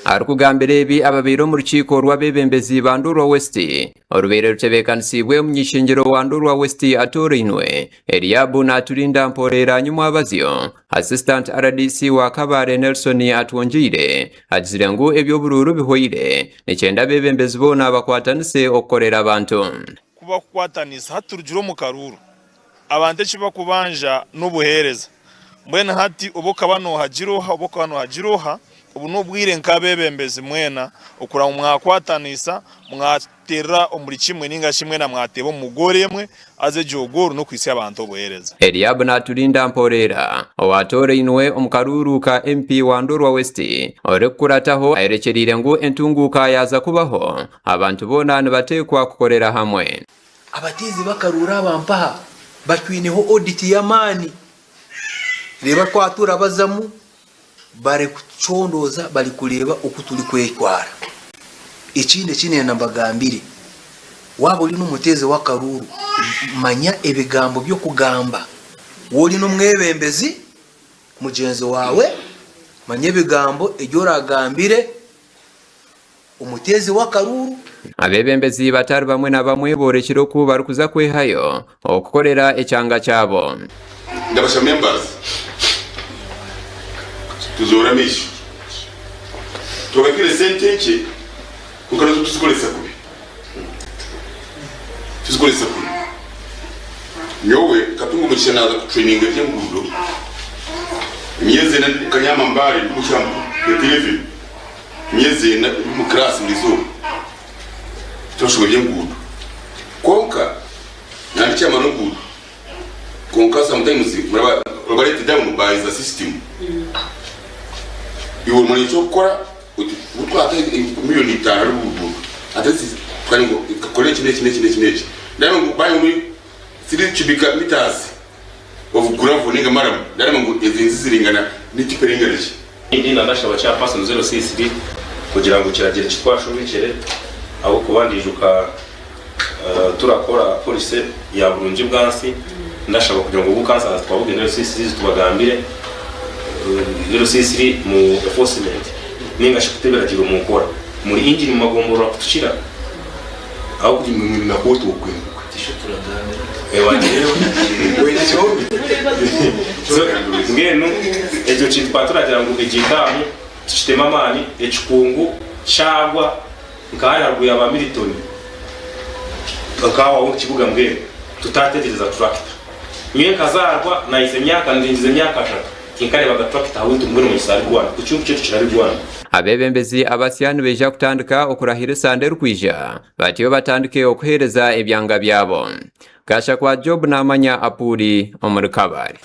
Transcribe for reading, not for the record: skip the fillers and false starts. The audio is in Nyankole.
Arikugambira ebi ababaire omu rukiiko rw'abeebembezi ba Ndorwa West orubaire rutebeekanisiibwe omuny'ishengyero wa Ndorwa West atoorainwe, Eliabu Naturinda Mporeera Nyimwabazyo, Assistant rdc wa Kabale Nelson Atwongyeire agizire ngu eby'oburuuru bihwaire, nikyenda abeebembezi boona bakwatanise okukorera abantu. Ku bakukwatanisa hati turugire omu karuuru, abantu eki bakubanja n'obuheereza. Mbwenu hati oba okaba noohagira oha, oba okaba noohagira oha, obu n'obwire nk'abeebembezi mwena okureba ngu mwakwatanisa, mwateerera omuri kimwe nainga shi mwena mwateeba omu gooro emwe, haza egyo gooro n'okuhitsya abantu obuheereza. Eliab Naturinda Mporera, owatoorainwe omu karuuru ka MP wa Ndorwa West, orikukurataho ayorekyereire ngu entunguuka yaaza kubaho, abantu boona nibateekwa kukorera hamwe. Abateezi b'akaruuru aba mpaha batwineho audit y'amaani. Reeba twatuura bazamu barikutucondooza barikureeba oku turikwetwara. Ekindi eki nenda mbagambire, waaba ori n'omuteezi w'akaruuru manya ebigambo by'okugamba. Waaba ori n'omwebembezi mugyenzi waawe, manya ebigambo ebi oragambire Omuteezi w'akaruuru. Abeebembezi batari bamwe na bamwe boorekire oku barikuza kwehayo okukorera ekyanga kyabo. Ndabasha members tuzoore amaisho twaba twine sente nkye kwonka nazo tuzikoresa kubi tuzikoresa kubi nyowe nkatunga omugisha naza ku traininga eby'enguudo emyezi ena nkanyama Mbale ndi omu camp grade 11. Emyezi ena ndi omu class buri izooba turashoma eby'enguudo kwonka nandi chairman w'enguudo kwonka sometimes muraba oraba let down by the system iwe omanya eky'okukora oti obu twata million itano ahari oru ruguudo at least tukanya ngu tukakora eki n'eki n'eki n'eki n'eki ndareba ngu bayihamu three cubic meters of gravel ninga maramu ndareba ngu ezi nzi ziringana n'etipa eringana ki. Ekindi ndashaba chairperson 0C3 kugira ngu kiragiro eki twashobekere ahabw'okuba ndijuka turakora policy ya burungi bwansi ndashaba kugira ngu obu councillors twabugine LC3 tubagambire LC3 mu enforcement ninga shi kuta ebiragiro omu nkora muri ingi mu magomborora kutukira ahabw'okugira ngu mwine na kooti okwe. Mbwenu ekyo kintu twaba turagira ngu egi daamu tukiteme amaani, ekikungu kyagwa nka hariya haruguru ya ba Milton nka aho omu kibuga mbwenu tutategyereza turakita. Nyowe nkazaarwa nahiza emyaka ndingiza emyaka ashatu tinkareebaga turakita ahabw'entu mbwenu omugisa arigwana ku kyaitu kirarigwana. Abeebembezi abasya nibaija kutandika okurahira esande erikwija Batyo batandike okuheereza ebyanga byabo. Gashakwa Job naamanya Apuuli omuri Kabale.